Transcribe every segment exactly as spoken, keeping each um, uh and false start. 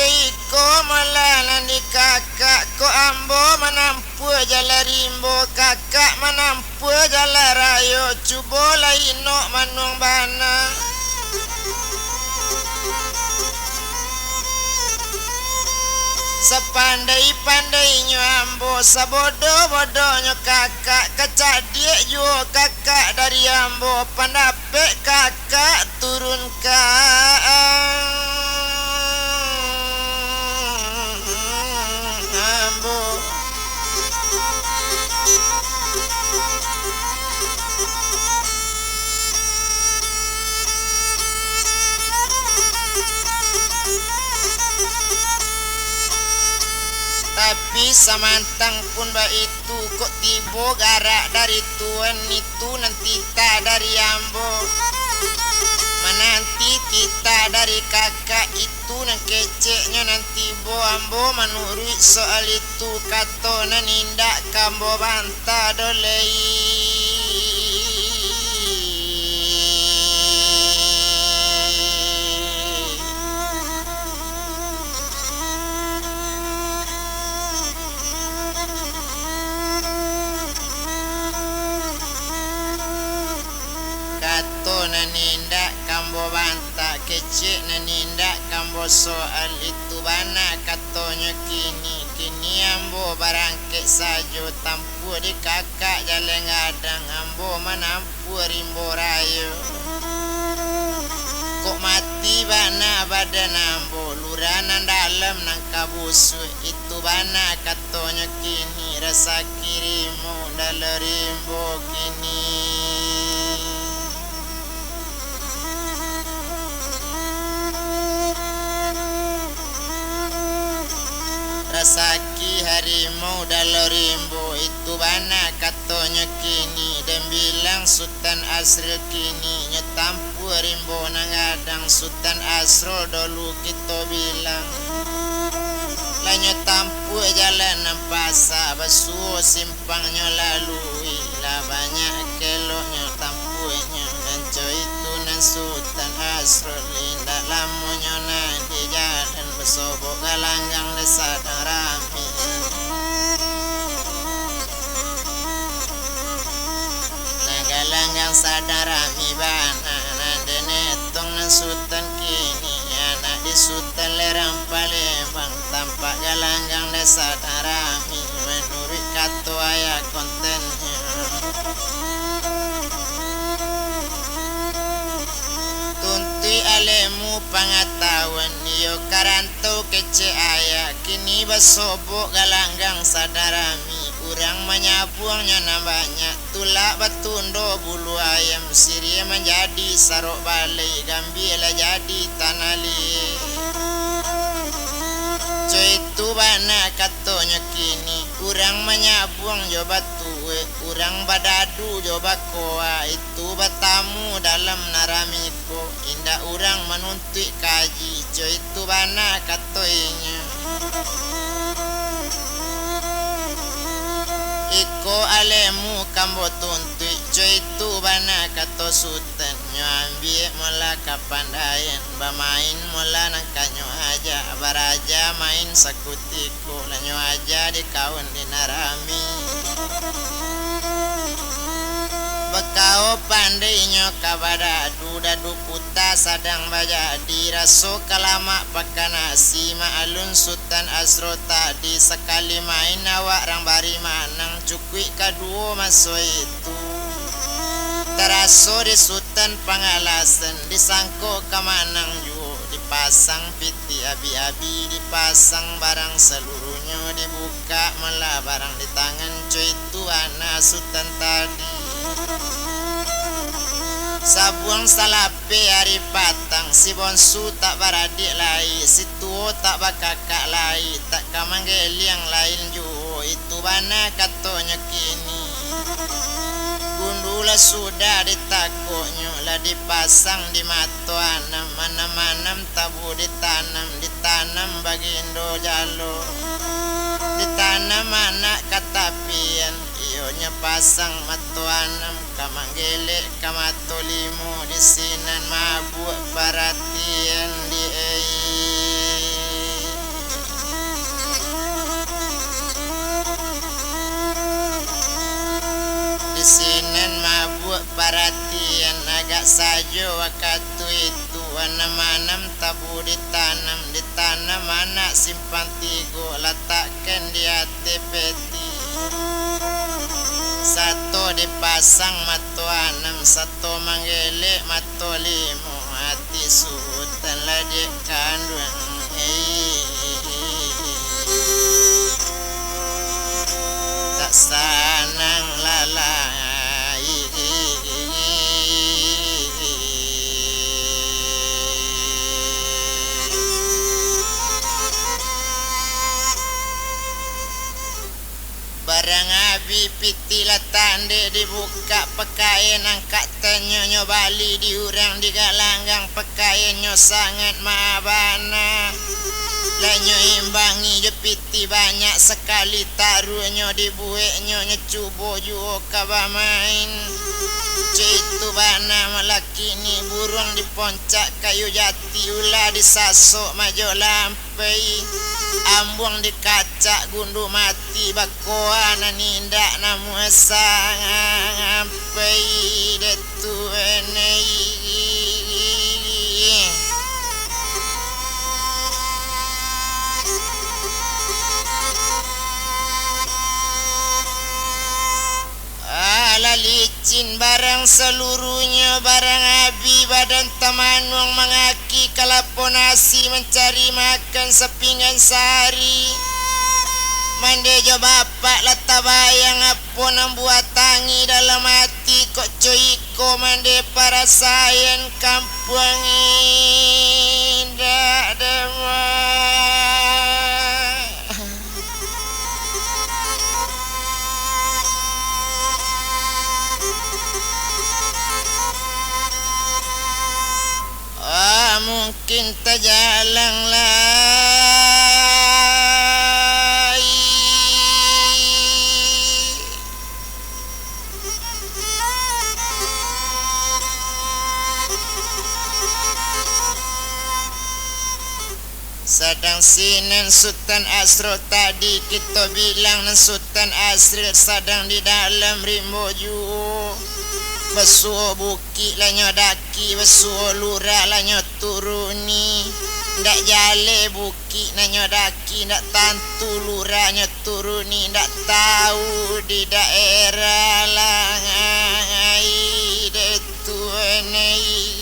Iko molah nan di kakak, kok ambo manampuah jalan rimbo, kakak manampuah jalan rayo, cubolah inok manuang bana. Sapandai-pandainyo ambo, sabodoh-bodohnyo kakak, kacadiak juo kakak dari ambo, pandapek kakak turun ka ambo. Tapi samantang pun baitu, kok tibo garak dari Tuan itu nan titah dari ambo, mananti titah dari kakak itu nan keceknyo nan tibo, ambo manuruik soal itu, kato nan indak ka ambo bantah doh lai. Kato nan indak ka ambo bantah, kecek nan indak ka ambo soal, itu bana katonyo kini. Kini ambo barangkek sajo, tampuah di kakak jalan gadang, ambo manam- puah rimbo rayo. Kok mati bana badan ambo, lurah nan dalam nan ka busuak, itu bana katonyo kini, rasaki rimbo dalam rimbo kini. Rasaki harimau dalam rimbo, itu bana katonyo kini, den bilang Sutan Asrul kini, nyo tampuah rimbo nan gadang, Sutan Asrul dolu kito bilang. Lah nyo tampuah jalan nan pasak, basuo simpangnyo lalui, lah banyak keloknyo tampuahnyo, nan co itu nan Sutan Asrul, indak lamonyo nan di jalan, basobok galanggang dek sadang rami. Nan galanggang sadang rami bana, nan den etong nan Sutan kini, anak di Sutan Lerang Palembang, tampak galanggang dek sadang rami, manuruik kato ayah kontennyo. Tuntuik alemu pangatahuan, iyo karantau kecek ayah, kini basobok galanggang sadang rami, urang manyabuangnyo nan banyak, tulak batundo bulu ayam, siriah manjadi sarok balai, gambia lah jadi tanah liek. Co itu bana katonyo kini, urang manyabuang jo batuek, urang badadu jo bakoa, itu batamu dalam nan rami ko, indak urang manuntuik kaji, co itu bana kato inyo. Iko alemu ka ambo tuntuik, co itu bana kato Sutan, nyo ambiak molah kapandaian, bamain molah nan ka nyo aja, baraja main sakutiko, lah nyo aja dek kawan di nan rami. Bakawo pandai inyo ka badadu, dadu puta sadang bajadi, raso ka lamak pakan nasi, maklum Sutan Asro tadi, sakali main awak rang bari manang, cukuik kaduo maso itu. Taraso di Sutan pangalasan, disangko ka manang juo, dipasang pitih abi-abi, dipasang barang saluruhnyo, dibukak molah barang di tangan, co itu bana Sutan tadi. Sabuang salapeh ari patang, si bonsu tak baradiak lai, si tuo tak bakakak lai, tak ka manggeliang lain juo, itu bana katonyo kini. Gundu lah sudah ditakoknyo, lah dipasang di mato anam, anam-anam tabu ditanam, ditanam bagindo jalo, ditanam anak katapian, iyo nyo pasang mato anam, ka manggelek ka mato limo, di sinan mabuak paratian di ai. Paratian agak sajo wakatu itu, anam-anam tabu ditanam, ditanam anak simpang tigo, latakkan di ateh peti. Sato dipasang mato anam, sato manggelek mato limo, ati Sutan lah dek kanduang. Tak sanang lalai. Barang abih pitih lah tandek dibukak, pakain angkak tanyo nyo bali di urang di galanggang, pakain nyo sangat maabana. Lah nyo imbangi jo pitih banyak sakali taruahnyo dibueknyo, nyo cubo juo ka bamain. Caitu bana malakini buruang di poncak kayu jati, ulah disasok majo lam- pai, ambuang dikacak gundu mati, bakoa nan indak namuah sampai dek tuan ai. Alah licin barang saluruhnyo, barang abih badan tamanuang, mangaki kalapo nasi, mancari makan sapinggan sari. Mande jo bapak lah tabayang apo nan buatangi dalam ati, kok co iko mande parasaian kampuang indak dama. Ah, mungkin tajalang lai. Sadang sinan Sutan Asril tadi, kito bilang nan Sutan Asril sadang di dalam rimbo juo. Basuo bukik lah nyo daki, basuo lurah lah nyo turuni. Ndak jaleh bukik nan nyo daki, ndak tantu lurah nyo turuni, ndak tau di daerah lai dek tuan ai.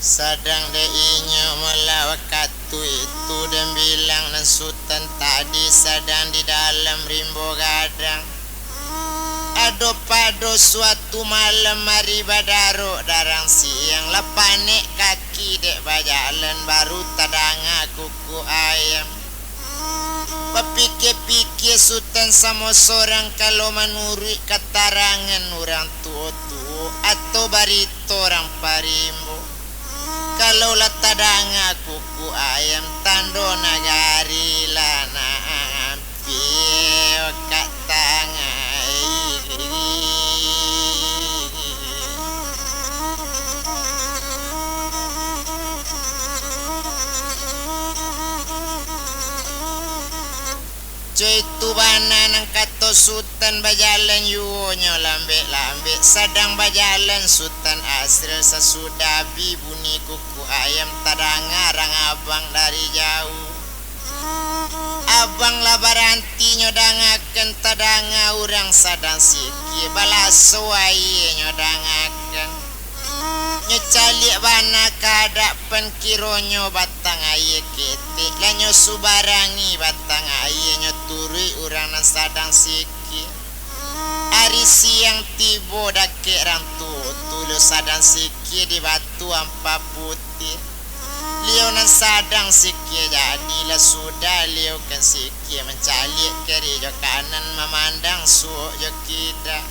Sadang dek inyo malah wakatu itu, den bilang nan Sutan tadi sadang di dalam rimbo gadang. Ado pado suatu malam ari badarok darang siang, lah panek kaki dek bajalan, baru tadanga kukuak ayam. Bapikia-pikia Sutan samo sorang, kalau manuruik katarangan urang tuo-tuo atau barito urang parimbo, kalau lah tadanga kukuak ayam, tando nagari lah nak ampia ka tangai. Caitu bana nan kato Sutan, bajalan juo nyo lambek-lambek. Sadang bajalan Sutan Asril, sasudah bi bunyi kukuak ayam, tadanga rang abang dari jauah. Abang lah baranti nyo dangakan, tadanga urang sadang sikia, balaso aia nyo dangakan. Nyo caliak bana ka adapan, kironyo batang aia ketek, lah nyo subarangi batang aia, nyo turuik urang nan sadang sikia. Ari siang tibo dakek rang tuo tu, lo sadang sikia di batu ampa putiah. Liau nan sadang sikia jadi, lah sudah liau kan sikia, mancaliak kiri jo kanan, mamandang suok jo kida.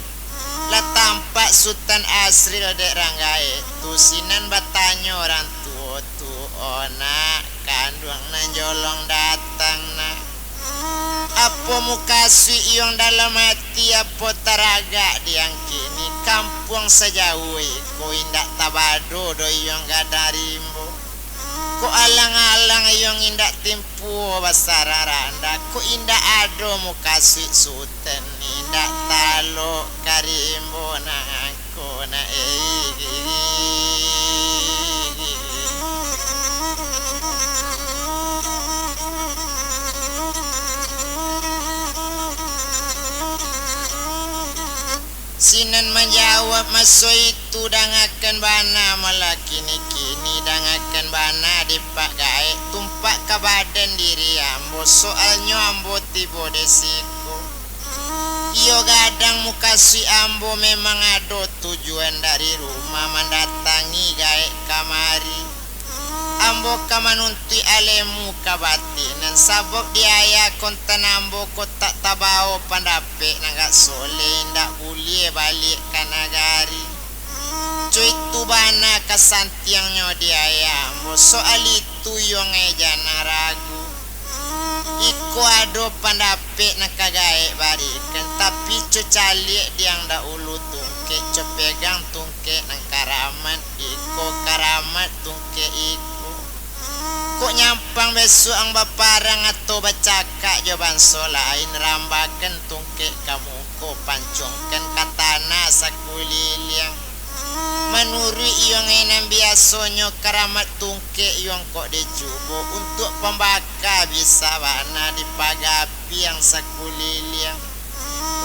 Lah tampak Sutan Asril dek rang gaek tu, sinan batanyo rang tuo tu, "O nak, kanduang nan jolong datang, nak." Apo mukasuik iyong dalam ati, apo taragak di ang kini? Kampuang sajauah iko indak tabado doh iyong gadang rimbo. Kok alang-alang iyong indak timpuo basarang randah, kok indak ado mukasuik Sutan, indak talok ka rimbo nan ko na, eh. Sinan manjawab, maso itu dangakan bana, malah kini-kini dangakan bana, dipak gaek tumpak ka badan diri ambo, soalnyo ambo tibo di siko. Iyo gadang mukasuik ambo memang ado tujuan dari rumah mandatangi gaek kamari. Ambo ka manuntuik alemu kabatinan, sabab di ayah kontan ambo ko tak tabao pandapek nan agak soleh, indak buliah baliak ka nagari. Co itu bana kasantiangnyo di ayah ambo, soal itu iyo ngai janah ragu. Iko ado pandapek nan ka gaek barikan, tapi co caliak di ang dahulu tungkek, co pegang tungkek nan karamat, iko karamat tungkek iko. Kok nyampang bisuak ang baparang atau bacakak jo banso lain, rambakan tungkek ka muko, pancongkan ka tanah sakuliliang. Manuruik iyo ngai nan biasonyo, karamat tungkek iyo kok dicubo untuak pambaka bisa bana dipagapi ang sakuliliang.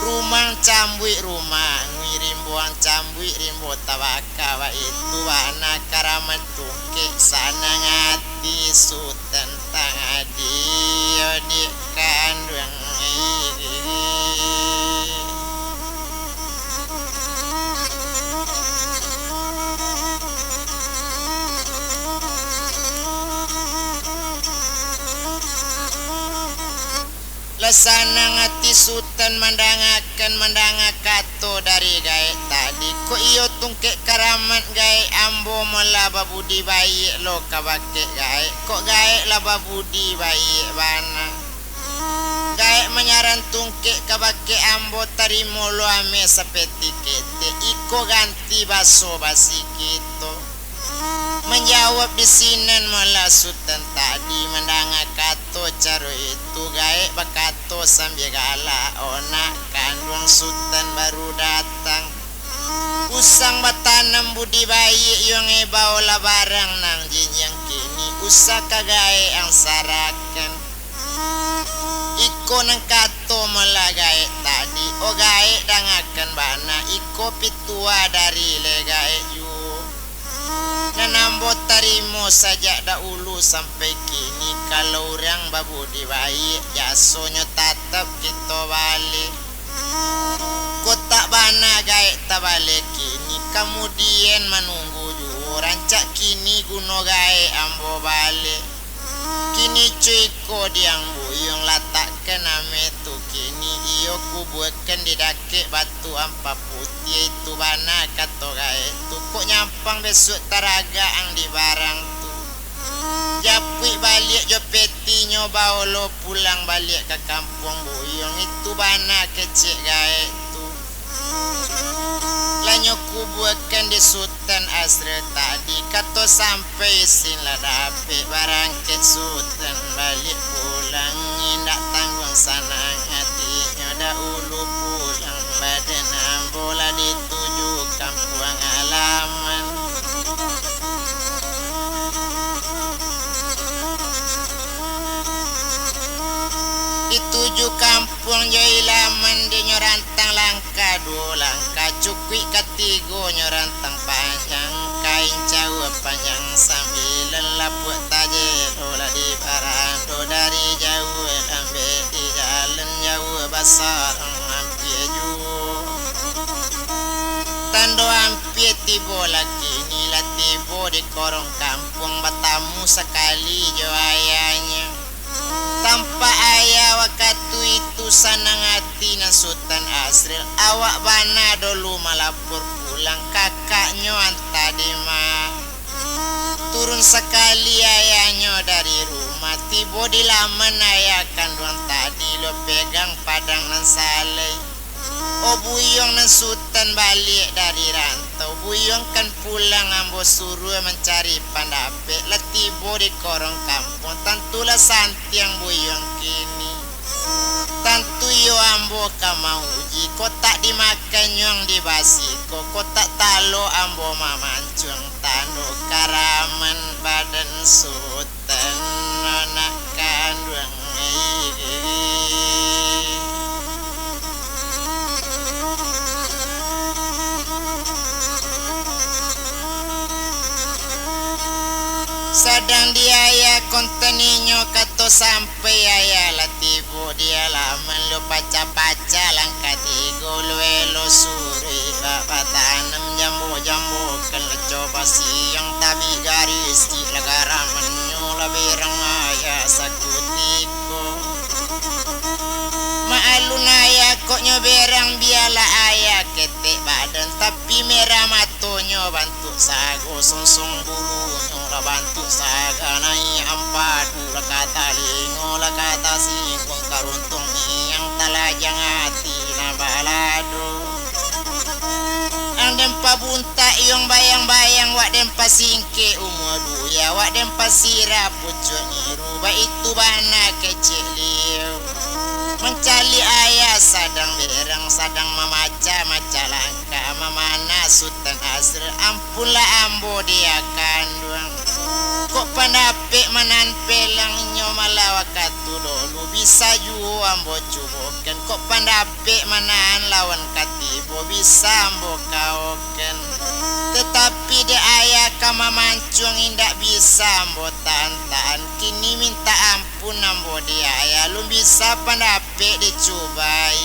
Rumang cambuik rumah, ngui rimbo ang cambuik rimbo tabaka, baitu bana karamat tungkek, sanang ati Sutan tantang adi yo di kanduang. Lah sanang ati Sutan mandangakan, mandanga kato dari gaek tadi. Kok iyo tungkek karamat gaek ambo, malah babudi baiak lo kabake gaek. Kok gaek lah babudi baiak bana. Gaek manyarang tungkek kabake ambo, tarimo lo ameh sapeti ketek, iko ganti baso basi kito. Manjawab di sinan malah Sutan tadi, mandanga kato caro itu, gaek bakato sambia galak, "O nak kanduang Sutan baru datang. Usang batanam budi baiak iyo ngai, baolah barang nan jinjiang kini, usah ka gaek ang sarakan." Iko nan kato malah gaek tadi, "O gaek, dangakan bana, iko pituah dari leh gaek juo. Nan ambo tarimo sajak dahulu sampai kini, kalau urang babudi baiak, jasonyo tatap kito baleh. Kok tak bana gaek tabaleh kini, kamudian manunggu juo, rancak kini guno gaek ambo baleh. Kini co iko di ang buyuang, latakkan ameh tu kini, iyo kubuakan di dakek batu ampa putiah itu bana," kato gaek tu. "Kok nyampang bisuak taragak ang di barang tu. Japuik baliak jo petinyo, baolo pulang baliak ka kampuang buyuang," itu bana kecek gaek tu. Lah nyo kubuakan di Sutan Asril tadi, kato sampai isin lah dapek, barangkek Sutan baliak pulang. Indak tangguang sanang atinyo, dahulu pulang badan ambo lah dituju kampuang halaman. Dituju kampuang jo halaman, dinyo rantang langkah duo langkah, cukuik katigo nyo rantang panjang, kain caua panjang sambilan, lapuak tajelo lah di barando, dari jauah lambek di jalan, jauah basarang ampia juo. Tando ampia tibo lah kini, lah tibo di korong kampuang, batamu sakali jo ayahnyo. Tampak ayah wakatu itu sanang ati nan Sutan Asril, awak bana dulu malapor pulang, kakaknyo antah dima. Turun Sakali ayahnyo dari rumah, tibo di laman ayah kanduang tadi lo pegang padang nan salai. O buyuang nan Sutan baliak dari rantau, buyuang kan pulang ambo suruah mancari pandapek, lah tibo di korong kampuang, tantulah santiang buyuang kini. Tantu iyo ambo ka mauji, kok tak dimakan nyuang di basiko, kok tak talok ambo mamancuang tando karaman badan Sutan. Anak kanduang. Sadang di ayah konten inyo kato sampai ayah lah tibo di alaman lo pacah-pacah langkah tigo lo elo suruik bak batanam jambo-jambo kan leco basiang tabik garis cik lah garamannyo lah berang ayah sakutiko. Maalun ayah kok nyo berang bialah ayah ketek badan tapi merah matonyo bantuak sago sonsong bulunyo lah bantuak saga naiak ampadu lah ka talingo lah ka tasingguang karuntuang miang talajang ati nan balado. Ang den pabuntak iyong bayang-bayang wak den pasingkek umua duya wak den pasirah pucuak nyiru baitu bana kecek liau. Mancaliak ayah sadang berang sadang mamacah-macah langkah mamanah Sutan Asrul ampunlah ambo dia kanduang. Kok pandapek manan pelang inyo malah wakatu dolu bisa juo ambo cubokan kok pandapek Pek manahan lawan katibo bisa ambo kaokan. Tatapi dek ayah ka mamancuang indak bisa ambo tahan-tahan. Kini mintak ampun ambo di ayah, alun bisa pandapek dicubai.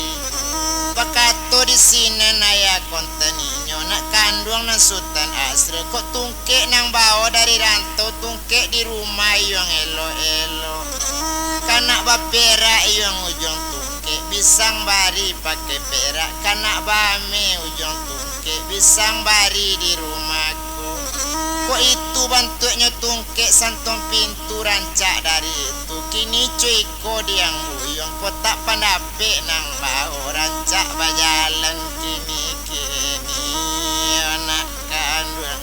Bakato di sinan ayah konten inyo, nak kanduang nan Sutan Asrul, kok tungkek nan bao dari rantau tung kek di rumah iyuang elok-elok. Kanak baperak iyuang ujuang tungkek, bisang bari pakai perak, kanak baame ujuang tungkek, bisang bari di rumah ko. Kok itu bantuaknyo tungkek santong pintu rancak dari itu, kini cuiko diang buyuang, kok tak pandapek nang bao rancak bajalan kini-kini, anak kanduang.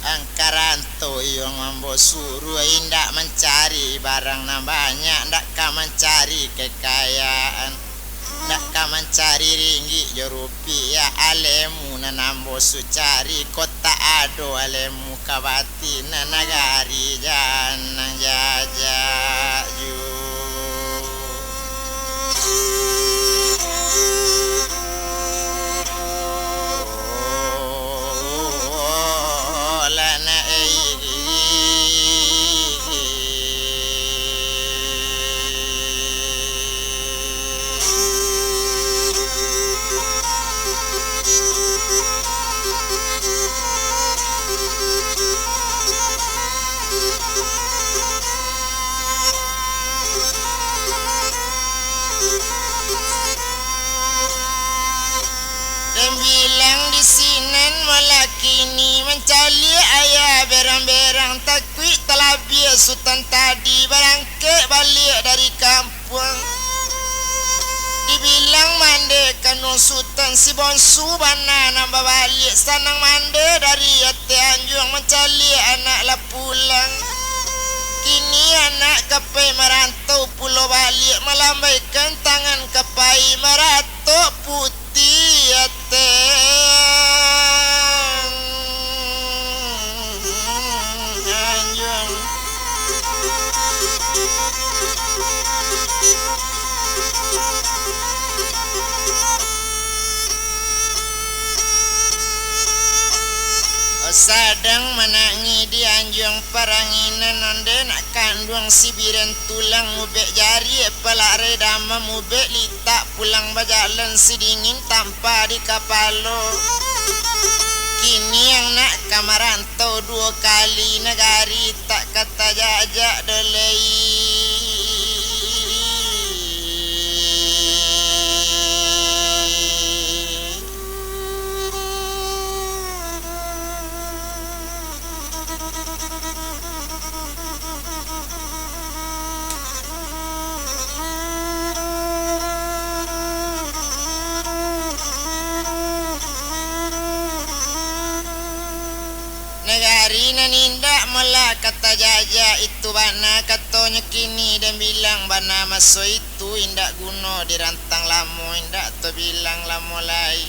Angkaranto iyo mambo suruah indak mancari barang nan banyak, ndak ka mancari kekayaan, ndak ka mancari ringgik jo rupiah. Alemu nan ambo sucari, kok tak ado alemu ka bati nan nagari jan nan jajak juo. Lah nak, eh. Den bilang di sinan malah kini mancaliak ayah berang-berang, takuik talabiah Sutan tadi barangkek baliak dari kampuang. Dibilang mande kanduang Sutan si bonsu bana nan babaliak, sanang mande dari ateh anjuang mancaliak anak lah pulang. Kini anak ka pai marantau pulo baliak, malambaikan tangan ka pai maratok putih ateh anjuang. Sadang manangih di anjuang paranginan, onde nak kanduang si biren tulang, ubek jariak palak rai damam, ubek litak pulang bajalan, si dingin tampa di kapalo. Kini ang nak ka marantau duo kali, nagari tak ka tajajak doh lai. Nan indak molah ka tajajak, itu bana katonyo kini, den bilang bana maso itu, indak guno dirantang lamo, indak tabilang lamo lai.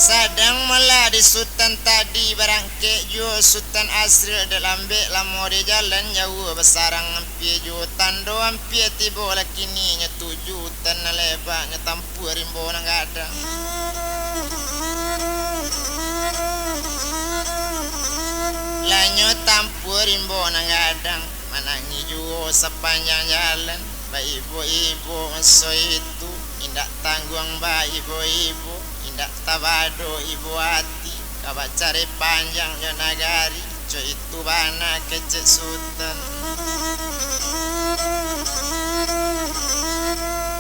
Sadang molah di Sutan tadi, barangkek juo Sutan Asril, dek lambek lamo di jalan jauah, basarang ampia juo tando ampia tibo, lah kini nyo tuju Sutan nan lebak, nyo tampua rimbo nan gadang. Lah nyo tampua rimbo nan gadang, manangih juo sapanjang jalan, baibo-ibo maso itu, indak tangguang baibo-ibo, indak tabado ibo ati, ka bacari panjang jo nagari, co itu bana kecek Sutan.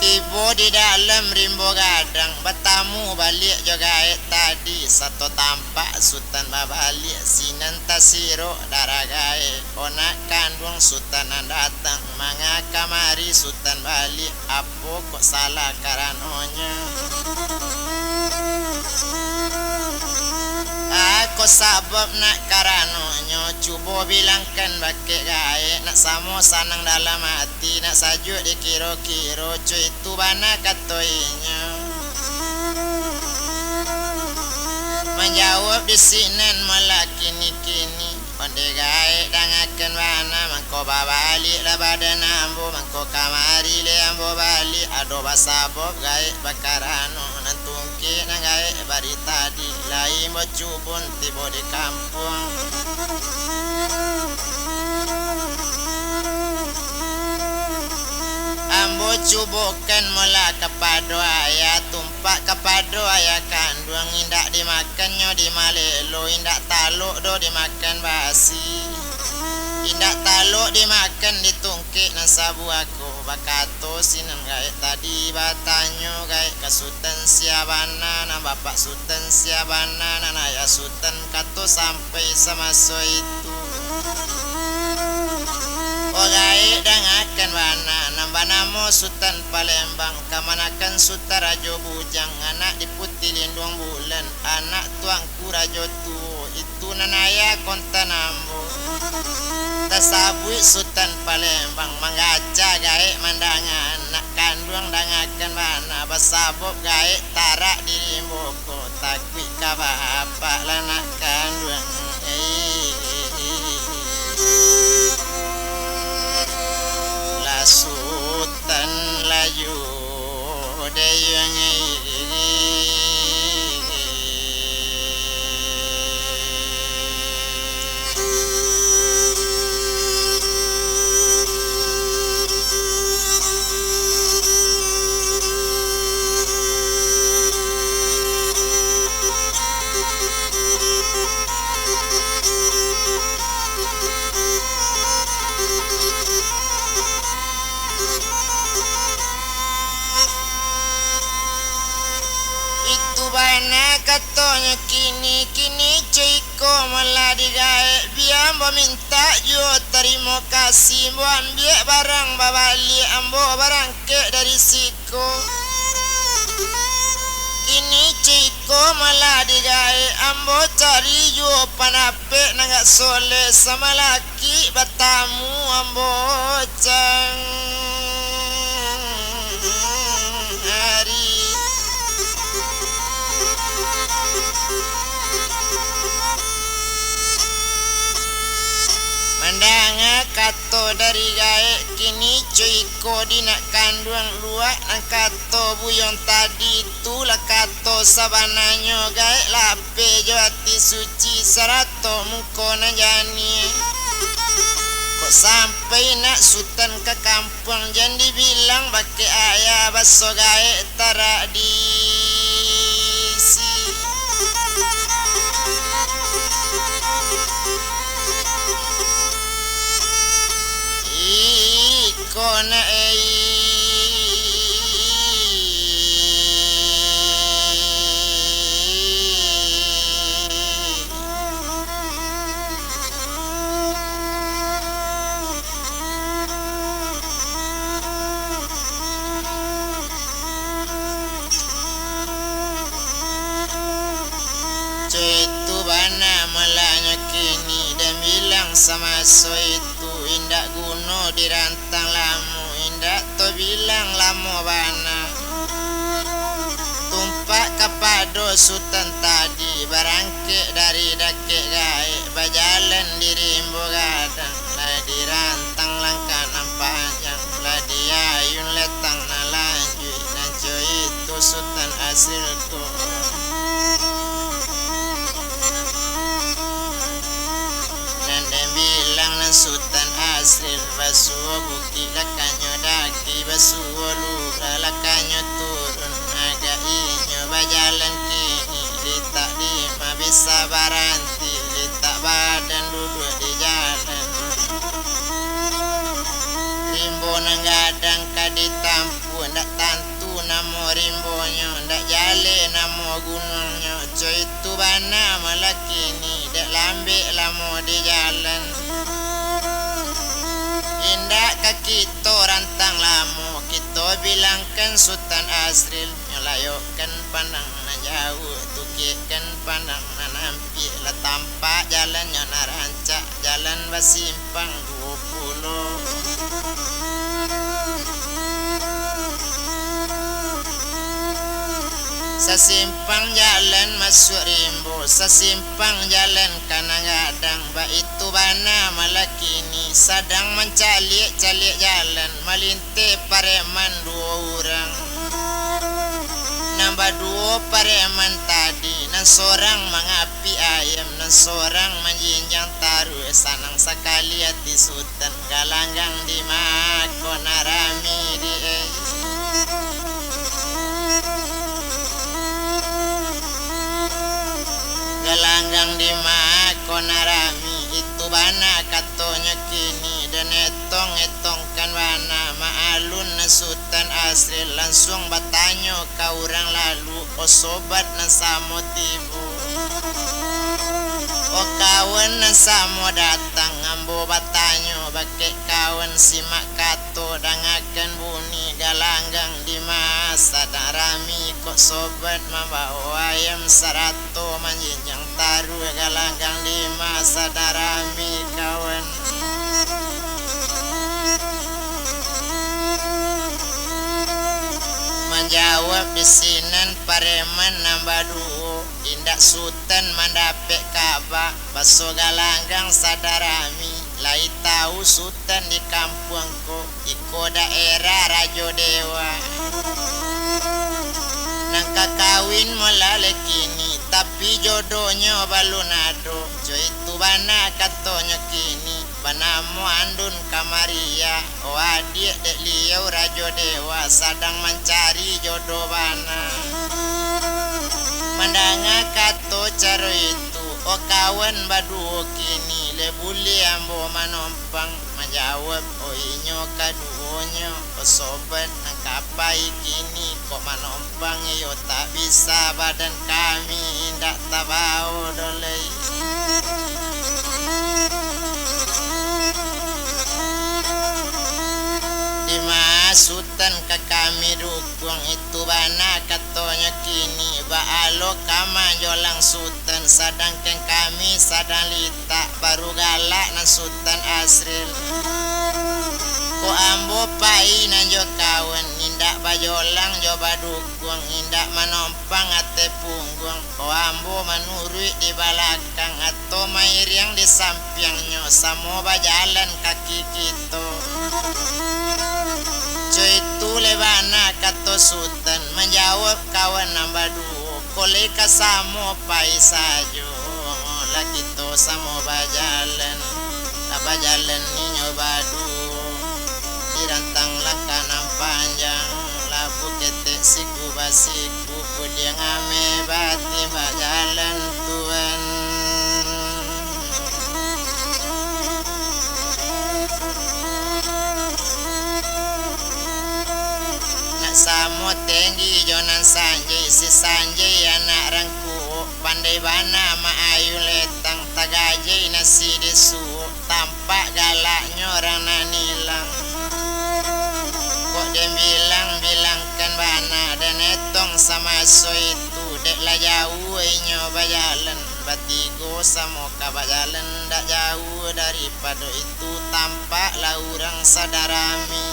Tibo di dalam rimbo gadang, batamu baliak jo gaek tadi, sato tampak Sutan babaliak, sinan tasirok darah gaek, onak kanduang Sutan nan datang, manga kamari Sutan baliak, apo kok salah karanonyo? Ako sabab nak karanonyo, cubo bilangkan bakeh gaek, nak samo sanang dalam ati, nak sajuak dikiro-kiro, co itu bana kato inyo. Manjawab di sinan malah kini-kini. Onde gaek dangakan bana, mangko babaliaklah badan ambo, mangko kamari lai ambo baliak, ado basabab gaek bakarano nan tungkek nan gaek bari tadi, lai ambo cubon tibo di kampuang. Ambo cubokan molah kapado ayah, tumpak kapado ayah kanduang, indak dimakannyo di malelo, indak talok doh dimakan basi, indak talok dimakan di tungkek nan sabuah ko, bakato sinan gaek tadi, batanyo gaek ka Sutan sia bana, nan bapak Sutan sia bana, nan ayah Sutan kato sampai samaso itu. Ko gaek dangakan bana, nan banamo Sutan Palembang, kamanakan Sutan Rajo Bujang, anak Diputi Linduang Bulan, anak Tuanku Rajo Tuo, itu nan ayah kontan ambo. Tasabuik Sutan Palembang, manggaca gaek mandanga, anak kanduang dangakan bana, basabab gaek tarak di rimbo ko, takuik ka bapak lah nak kanduang. Lah Sutan layu dayuang. Itu bana katonyo kini, kini co iko malah digaek, bia ambo mintak juo tarimo kasih, ambo ambiak barang babaliak, ambo barangkek dari siko. Kini co iko malah digaek, ambo cari juo panapek nan agak soleh, samalaki batamu ambo cangari. Mandanga kato dari gaek, kini co iko di nak kanduang luak, nan kato buyuang tadi tu lah kato sabananyo, gaek lapeh jo ati suci, sarato muko nan janiah. Kok sampai nak Sutan ka kampuang, jan dibilang bakeh ayah, baso gaek tarak di isi. Iko nak, ei. kini, den bilang samaso itu, indak guno dirantang lamo, indak tabilang lamo bana. Tumpak kapado Sutan tadi, barangkek dari dakek gaek, bajalan di rimbo gadang, lah dirantang langkah nan panjang, lah diayun letang nan lanjuik, nan co itu Sutan Asril ko. Nan den bilang nan Sutan Asril, basuo bukik lakanyo daki, basuo lurah lakanyo turun, agak inyo bajalan kini, litak dima bisa baranti, litak badan duduak di jalan. Rimbo nan gadang ka ditampuah, ndak tantu namo rimbonyo, ndak jaleh namo gunuangnyo, co itu bana malah kini, dek lambek lamo di jalan. Indak ka kito rantang lamo, kito bilangkan Sutan Asril, nyo layokkan pandang nan jauah, tukekkan pandang nan ampia, lah tampak jalannyo nan rancak, jalan basimpang duo pulo. Sasimpang jalan masuak rimbo, sasimpang jalan ka nan gadang, baitu bana malah kini, sadang mancaliak-caliak jalan, malinteh pareman duo urang. Nan baduo pareman tadi, nan sorang mangapik ayam, nan sorang manjinjang taruih, sanang sakali ati Sutan. Galanggang di ma ko nan rami di e. Galanggang di ma ko nan rami, itu bana katonyo kini, den etong-etongkan bana, maalun nan Sutan Asril, lansuang batanyo ka urang lalu, o sobat nan samo tibo. O kawan nan samo datang, ambo batanyo, bakeh kawan simak kato, dangakan bunyi galanggang di ma, sadang rami kok sobat mambawo ayam sarato manjinjang taruih, galanggang di ma sadang rami kawan. Manjawab di sinan pareman nan baduo, indak Sutan mandapek kaba, baso galanggang sadang rami, lai tau Sutan di kampuang ko, iko daerah Rajo Dewa. Nan ka kawin molah lai kini, tapi jodohnyo balun ado, jo itu bana katonyo kini, banamo Andun Kamariah, o adiak dek Liau Rajo Dewa, sadang mancari jodoh bana. Mandanga kato caro itu, o kawan baduo kini, lai buliah ambo manompang, manjawab o inyo kaduonyo, o sobat nan ka pai kini, kok manompang iyo tak bisa, badan kami indak tabawo doh lai. Di ma Sutan ka kami dukuang, itu bana katonyo kini, baa lo ka manjolang Sutan, sadangkan kami sadang litak, baru galak nan Sutan Asril. Kok ambo pai nan jo kawan, indak bajolang jo badukuang, indak manompang ateh pungguang, kok ambo manuruik di balakang, atau mairiang di sampiangnyo, samo bajalan kaki kito. Co itu lai bana kato Sutan, manjawab kawan nan baduo, kok lai ka samo pai sajo, lah kito samo bajalan, lah bajalan inyo baduo, dirantang langkah nan panjang, labuah ketek siku basiku, pudiang ameh batimbak jalan tuan. Nak samo tenggi jo nan sanjai, si sanjai anak rangkuok, pandai bana maayun letang, tagajai nasi di suok, tampak galaknyo rang nan ilang. Kok den bilang-bilangkan bana, den etong samaso itu, dek lah jauah inyo bajalan, batigo samo ka bajalan, ndak jauah daripado itu, tampaklah urang sadarami.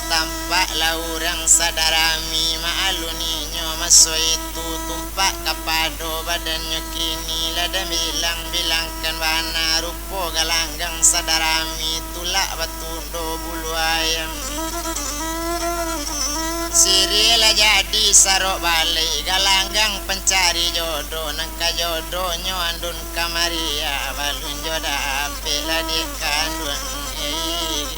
Tampaklah urang sadarami, ma'aluninyo maso itu, tumpak kapado badannyo kini, lah den bilang-bilangkan bana, rupo galanggang sadarami, tulak batundo bulu ayam. Siriah lah jadi sarok balai, galanggang pancari jodoh, nan ka jodohnyo andun kamariah, balun jo dapek lah dikanduang. Eh.